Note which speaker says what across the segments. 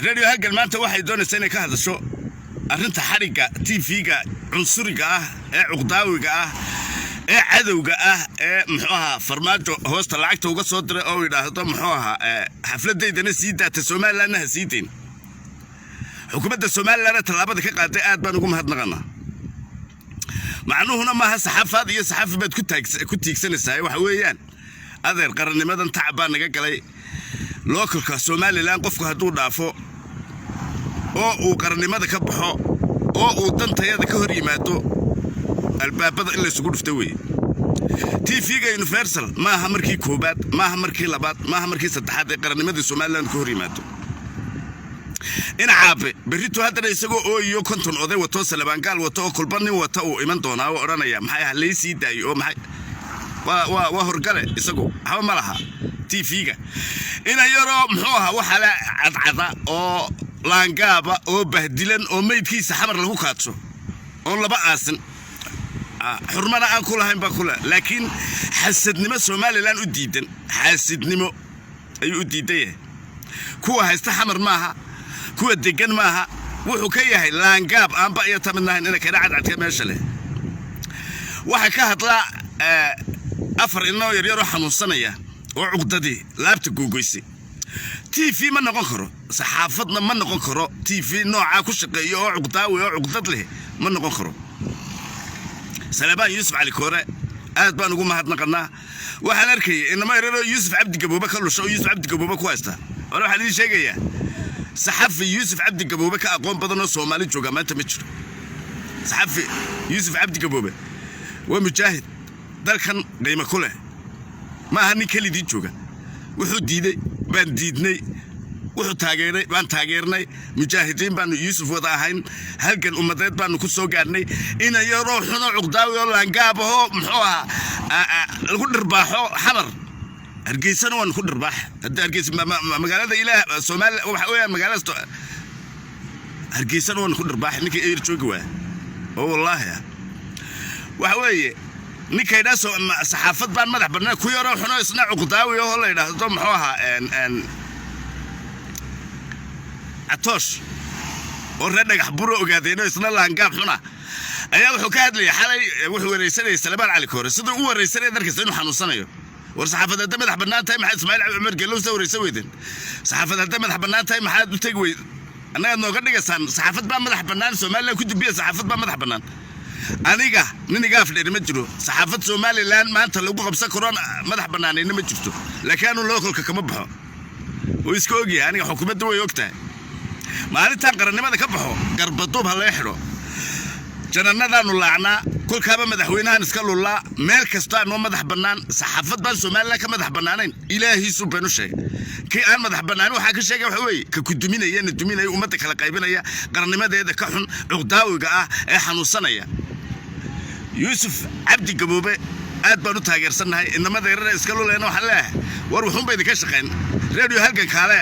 Speaker 1: Radio Halgan maanta waxay doonaysaa inay ka hadasho arrinta xadhigga TV-ga cunsuriga ah ee cuqdaawiga ah ee cadowga ah ee, muxuu ahaa, Farmaajo hoosta lacagta uga soo diray oo yidhaahdo, muxuu ahaa, xafladaydana sii daata, Somalilandna ha sii dayn. Xukuumadda Somalilandna tallaabada ka qaaday aad baan ugu mahadnaqanaa. Macnuhuna maaha saxaafaad iyo saxaafi baad ku tiigsanaysaa. Waxa weeyaan, adeer, qarannimadan tacab baa naga galay. Localka Somaliland qofku hadduu dhaafo oo uu qarannimada ka baxo oo uu dantayada ka hor yimaado, albaabada in laysugu dhufto weeye. TV-ga Universal maaha markii koobaad, maaha markii labaad, maaha markii saddexaad ee qarannimadii Somaliland ka hor yimaado. Ina caabe berrito haddana isagoo ooyiyo 50 oday wato, Salebaangaal wato oo kolba nin wata uu iman doonaa oo odhanaya, maxay ah, lay sii daayo oo maxay waa horgale. Isagu waxba ma laha. TV-ga ina yaroo, muxuu ahaa, waxaa la cadcada oo laangaaba oo bahdilan oo meydkiisa Xamar lagu kaadsho oon laba aasin, xurmana aan ku lahayn baa kule, laakiin xasadnimo Somaliland u diidan, xaasidnimo ayuu u diidan yahay. Kuwa haysta Xamar maaha, kuwa degan maaha, wuxuu ka yahay laangaab aanba iyo tamidnahayn. Ina kana cadcadka meesha leh waxaa ka hadlaa afar inoo yaryaroo xanuunsanaya oo cuqdadii laabta googoysay. TV ma noqon karo, saxaafadna ma noqon karo. TV noocaa ku shaqeeya oo cuqdaawi oo cuqdad leh ma noqon karo. Salebaan Yuusuf Cali Koore aad baan ugu mahadnaqanaa. Waxaan arkayay inama yararoo Yuusuf Cabdi Gaboobe ka lusha oo Yuusuf Cabdi Gaboobe ku haysta. Hore waxaan idiin sheegayaa, saxafi Yuusuf Cabdi Gaboobe ka aqoon badan oo Soomaali jooga maanta ma jiro. Saxafi Yuusuf Cabdi Gaboobe waa mujaahid dalkan qiimo ku leh, ma aha nin kelidii jooga. Wuxuu diiday baan diidnay, wuxuu taageeray baan taageernay. Mujaahidiin baanu Yuusuf wada ahayn, halgan ummadeed baanu ku soo gaadhnay. Ina yaroo xuno, cuqdaawi oo laangaabahoo, muxuu ahaa, lagu dhirbaaxo Xamar, Hargeysana waanu ku dhirbaax. Hadda Hargeysa magaalada ilaah Soomaaliya waxa weeyaan, magaalada Hargeysana waanu ku dhirbaax ninkii eyr joogi waaya oo wallaahi ah. Waxa weeye, ninkaydhaa saxaafad baan madax bannaan, ku yaroo xuno isna cuqdaawi oo la yidhaahdo, muxuu ahaa, Catoosh oo reer Dhagax Buro ogaadeenoo isna laangaab xuna ayaa wuxuu ka hadlayay xalay. Wuxuu wareysanayay Salebaan Cali Koore. Siduu u wareysanaya darkasta inuu xanuunsanayo. War saxaafad hadday madax bannaan tahay, maxaad Ismaaciil Cumar Geellow soo wareysan weydeen? Saxaafad hadday madax bannaan tahay, maxaad u tegi weyd? Annagaad nooga dhigaysaan saxaafad baa madax bannaan Somaliland ku dubiya. Saxaafad baa madax bannaan, aniga nin iga afdheeri ma jiro. Saxaafad Somaliland maanta lagu qabsan karoon madax bannaanayna ma jirto, laakiin anu localka kama baxo. Wuu iska ogyahay aniga, xukuumadda way og tahay. Maalintaan qarannimada ka baxo, garbaduub ha laga xidho, janannadaanu laacnaa, kolkaaba madaxweynahan iska lullaa. Meel kasta noo madax bannaan. Saxaafad baan Somaliland ka madax bannaanayn, ilaahiisu been u sheegay. Kii aan madax bannaanin waxaa ka sheegay waxa weeye ka ku duminaya, na duminaya, ummadda kala qaybinaya, qarannimadeeda ka xun, cuqdaawiga ah ee xanuunsanaya. Yuusuf Cabdi Gaboobe aad baan u taageersannahay. Inamada yarara iska lulayna waxaan leeyahay, war wuxuunba idinka shaqayn Radio Halgan kaale,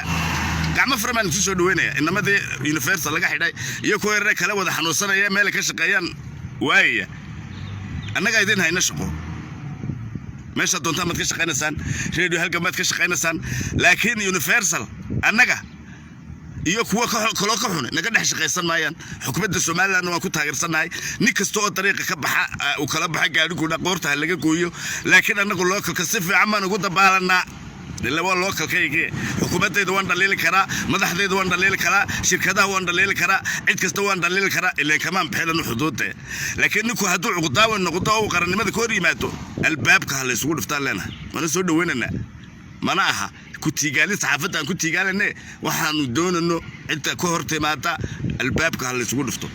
Speaker 1: gacmo furan baan isu soo dhaweynaya. Inamadii Universal laga xidhay iyo kuwa yarare kale wada xanuunsanaya, meelay ka shaqeeyaan waayaya, annagaa idin hayna shaqo. Meeshaad doontaan baad ka shaqaynaysaan, Radio Halgan baad ka shaqaynaysaan, laakiin Universal annaga iyo kuwa kaloo ka xune naga dhex shaqaysan maayaan. Xukuumadda Somalilandna waan ku taageersannahay. Nin kasta oo dariiqa ka baxa uu kala baxa gaadhiguna qoorta ha laga gooyo, laakiin annagu localka si fiican baan ugu dabaalanaa, ila waa localkaygii. Xukuumaddayda waan dhaliili karaa, madaxdayda waan dhaliili karaa, shirkadaha waan dhaliili karaa, cid kasta waan dhaliili karaa, ileen kamaan bixinanu xuduudde. Laakiin ninku hadduu cuqdaawi noqdo oo uu qarannimada ka hor yimaado, albaabka ha la isugu dhuftaan leenahay, waana soo dhaweynaynaa. Mana aha ku tiigaalin saxaafadda aan ku tiigaalane. Waxaanu doonano cidda ka hor timaada albaabka ha la isugu dhufto.